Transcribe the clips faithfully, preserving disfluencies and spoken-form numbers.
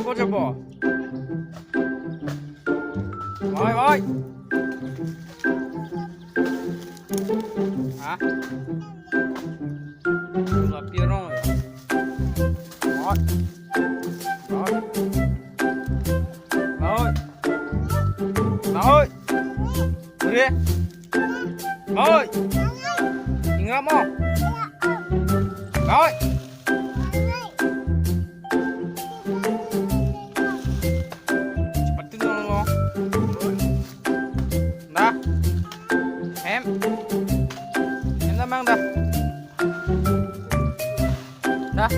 Ko jabo. Oi, oi. Ha? Lapi rong. Oi. Oi. Oi. Oi. Ure. Oi. Ingrap mo. Oi. Cepat tu dulu. Dah. Hem. Hem dah, Mang, dah. Dah.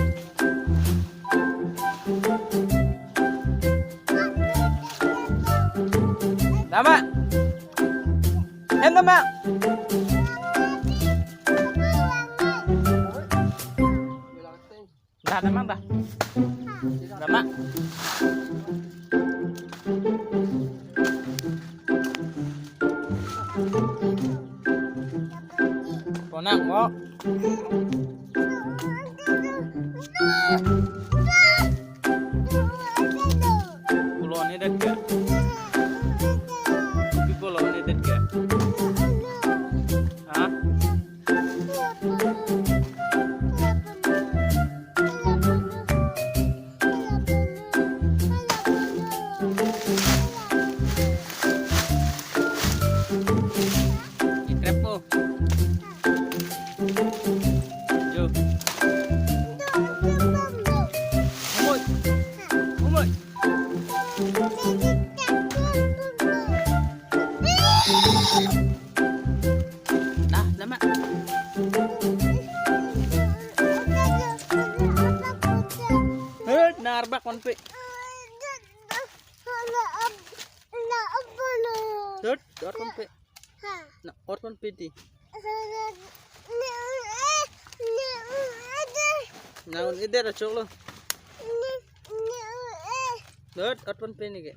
Dah, Mang. Hem dah, Mang. Dah, dah, Mang, dah. Dah, Mang. Konang, mo. Pulo ni det ke? Kopi pulo ni det ke? Ha? Ikrep po. Jo. Umoi. Umoi. Nah, lama. Hei, narbak konpe. Dot, dot konpe. Na, ot konpe ti. Na, un eder achok lo. Dot, ot konpe ni ke.